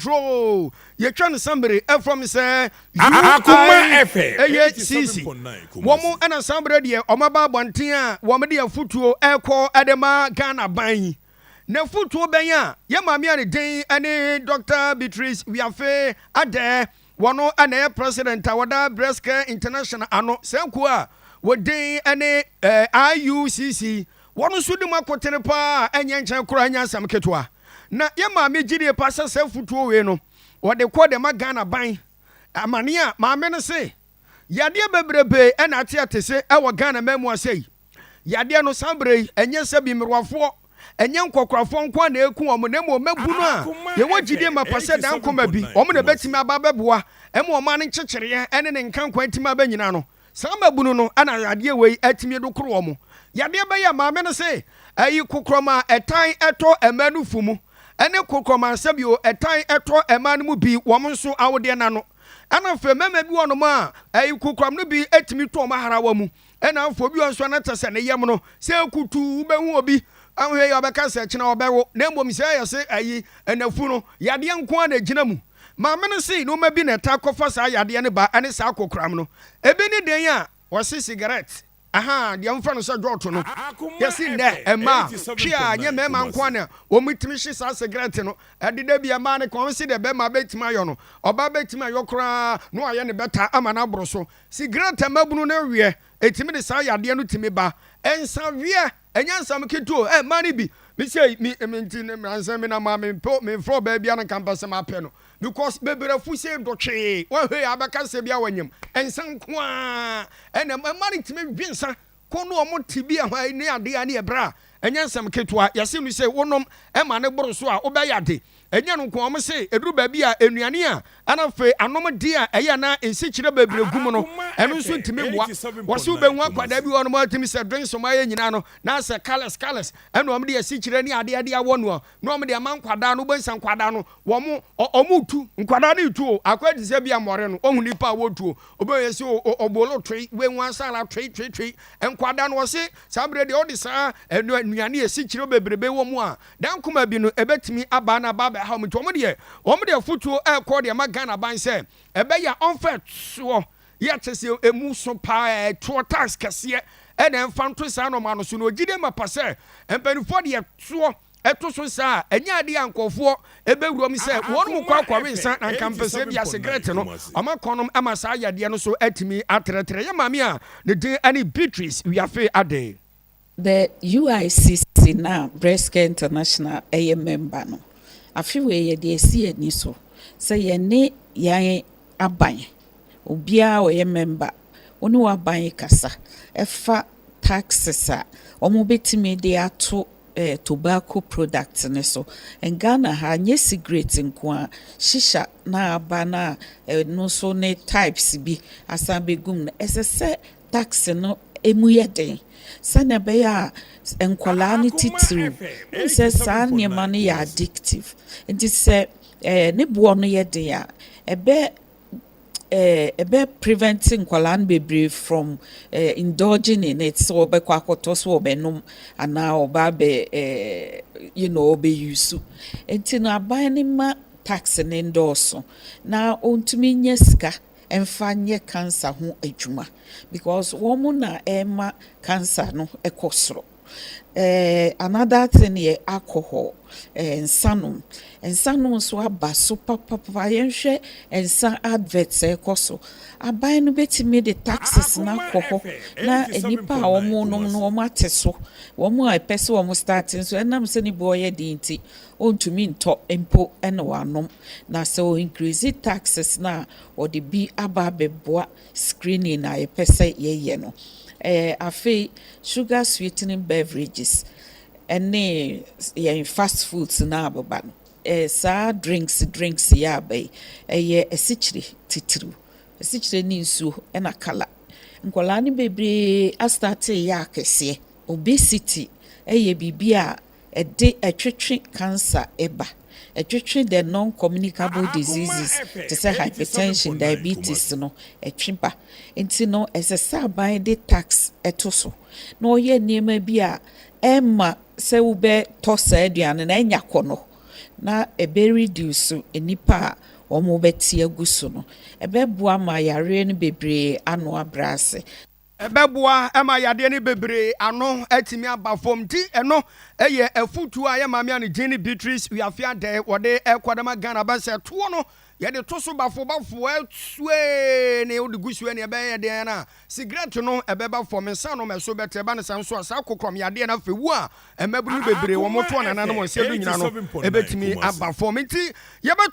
Control. Yɛtwa no summary ɛfam sɛ Akoma FM ɛyɛ CC. Wɔn ɛna saa berɛ deɛ wɔn aba abɔnten a wɔn de afutuo ɛkɔ ɛde ma Ghana ban yi. Na afutuo bɛn a yɛ maame a ne din ɛne Dr. Beatrice Wiafe Adɛ, wɔn ɛna ɛyɛ president a wɔda Breast Care International ano, saa kuo a wɔdin ɛne IUCC, wɔn nso di mu akotene paa, ɛnyɛ nkyɛn koraa, ɛnyɛ asɛm ketewa. Na yɛ maame gyidie pa sɛ sɛ afutuo wei no wɔde kɔ de ma Ghana ban. Amane a maame no se yadeɛ bebrebe ɛna ate ate se ɛwɔ Ghana mmamu ase yi, yadeɛ no saa bere yi ɛnyɛ sɛ bi mmerewafoɔ, ɛnyɛ nkɔkorafoɔ nko a na eku wɔn, na mmom mɛbu no a yɛwɔ gyidie ma pa sɛ dan kɔma bi wɔn na ɛbɛtumi aba abɛboa ɛma ɔman no nkyekyereɛ ɛne ne nkankwan atumi abɛnyina no. Saa mabunu no ɛna yadeɛ wei atumi do koro wɔn. Yadeɛ bɛyɛ, maame no se ɛyi kokorɔma a ɛtan ɛtɔ mmaa no fu mu, ɛne kokorɔma sɛbio ɛtan ɛtɔ mmaa no mu bi wɔn nso awodeɛ n'ano, ɛna afei mmarima bi wɔ nom a ɛyi kokoram no bi etumi tɔ wɔn aharawa mu, ɛna afei obi wɔ nso anata sɛ ne yam no sɛ ekutu, wobɛhu obi ahwɛ yi ɔbɛka sɛ kyena ɔbɛwo, na mmom sɛ ɛyɛ sɛ ɛyi ɛnafu no yadeɛ nko ara na egyina mu. Maame no se nneɛma bi na ɛta kɔfa saa yadeɛ no ba, ɛne saa kokoram no ebi ne den a wɔsi cigarette aha deɛ mfa no sɛ dɔɔto no. Yɛsi nnɛ mmaa twe a nyɛ mmarima nko ara na wɔn tumi hye saa cigarette no. Ɛdeda bi mmaa no kɔn si deɛ bɛrima bɛtumi ayɔ no, ɔbaa bɛtumi ayɔ koraa na wayɛ ne bɛta ama no aboro so. Cigarette mmabunu no weɛ ɛtumi de saa yadeɛ no tumi ba. Nsa weɛ ɛnyɛ nsɛm ketewa o. Mmaa no bi mi sɛ mi nti nansa mi na maa mi mpɛ mi nfrɛ ɔbaa bi a na nka mpɛ sɛ ma pɛ no because bebree fu sɛ dɔtwee wɔn hwɛ yɛ abɛka sɛ bi a wɔnyam nsa nko ara. Ɛna mmaa no tumi dwe nsa kɔ no wɔn te bi a ne adeɛ a ne yɛ bra, ɛnyɛ nsɛm ketewa. Yɛsi no sɛ wɔnom ɛma ne boro so a wobɛyɛ ade. Ɛnyɛ no nko, wɔn se eduru baabi a nnuane a ɛna afei anom de a ɛyɛ na nsikyerɛ bebree gu mu no, ɛno nso ntumi mmoa. Wɔsi wobɛhu akwadaa bi wɔ nom atumi sɛ drinks wɔn ayɛ nyinaa no na sɛ colours colours ɛna wɔn de asikyerɛ ne adeɛ de awɔ no na wɔn de ama nkwadaa no. Wobɛnsa nkwadaa no wɔn ɔmo tu nkwadaa no tu o, akɔyɛ te sɛ bi amɔre no ɔhu nipa a wɔtu o, ɔbɛyɛ sɛ ɔbolo twee wehu asala twee twee twee nkwadaa no. Wɔse saa berɛ deɛ ɔde saa nnuane esikyerɛ bebrebe wɔ mu a dan kuma bi no ɛbɛtumi aba na aba abɛha wɔn. Nti wɔn deɛ fotuo ɛrekɔ deɛ ma Ghana ban sɛ ɛbɛyɛ a ɔmfɛ soɔ yɛ kyɛ sɛ emu so paa, ɛtoɔ tax kɛseɛ ɛna ɛmfa nto saa nɔɔma no so, na ogyide ma pa sɛ mpanimfoɔ deɛ toɔ ɛto so saa, ɛnyɛ adeɛ a nkɔfoɔ ɛbɛwura mu sɛ wɔn mu kɔ akɔwe nsa na nka mpɛsɛ bi a cigarette no ɔma kɔnom ama saa yadeɛ no so atumi atrɛtrɛ. Yɛ maame a ne din ɛne Beatrice Wiafe Ade. The UICC na Breast Care International ɛyɛ member no, afe wei yɛde esi ani so sɛ yɛne yɛn aban, obiara a ɔyɛ member, wɔne w'aban kasa ɛfa taxes a wɔn bɛtumi de ato tobacco product ne so. Ghana ha nyɛ cigarette nko a, shisha na aba na ɛno nso ne types bi asan bɛgum no, ɛsɛ sɛ tax no emu yɛ den sɛnea ɛbɛyɛ a nkwadaa no titiriw n sɛ saa nneɛma no yɛ addictive. Nti sɛ ne boɔ no yɛ den a, ɛbɛ prevent nkwadaa no bebree from indulging in it sɛ wɔbɛkɔ akɔtɔ so, wɔbɛnom anaa ɔba abɛ ɔbɛ use. Nti no aban ne ma tax ne ndɔɔso na ɔntumi nyɛ sika ɛmfa nyɛ cancer ho adwuma because wɔn na ɛma cancer no ɛkɔ soro. Another thing yɛ alcohol, nsanom. Nsanom nso aba so papapa. Yɛnhwɛ nsa adverts ɛkɔ so. Aban no bɛtumi de taxes no akɔ hɔ na nnipa a wɔn nom no wɔn ate so. Wɔn a ɛpɛ sɛ wɔn start nso, ɛnam sɛ ne boɔ yɛ den nti ɔntumi ntɔ mpo ɛna wanom. Na sɛ o increase taxes na wɔde bi aba abɛboa screening a yɛpɛ sɛ yɛyɛ no. Afei sugar sweetening beverages ɛne yɛn fast foods na abeba no, saa drinks yɛ aba yi, ɛyɛ asikyire titiriw, asikyire ne nsuo ɛna colour. Nkwadaa no bebree a start yɛ akɛseɛ. Obesity ɛyɛ biribi a ɛde ɛtwetwe cancer ɛba, ɛtwetwe the non-communicable diseases te sɛ hypertension, diabetes no ɛtwe ba. Nti no ɛsɛ sɛ aban de tax ɛto so na ɔyɛ nneɛma bi a ɛma sɛ wobɛtɔ saa aduane no ɛnya kɔ no. na ɛbɛ reduce nnipa a wɔbɛte agu so no. Ɛbɛboa ma yareɛ no bebree ano abrɛ ase. Ɛbɛboa ma yadeɛ no bebree ano atumi aba fam. Nti ɛno yɛ afutuo a yɛ maame a ne din ne Beatrice Wiafe Addae wɔde rekɔ de ma Ghana ba sɛ toɔ no yɛde to so bafo bafo ɛsuee ne wode gu so ɛne ɛbɛyɛ deɛn na sigaret no ɛbɛba fam, nsa nom ɛso bɛte, ɛba no saa nso a saa kokoram yadeɛ no afei wu a mmabunu no bebree wɔn toɔ nananom nsa du nyina no ɛbɛtumi aba fam. Nti yɛbɛ.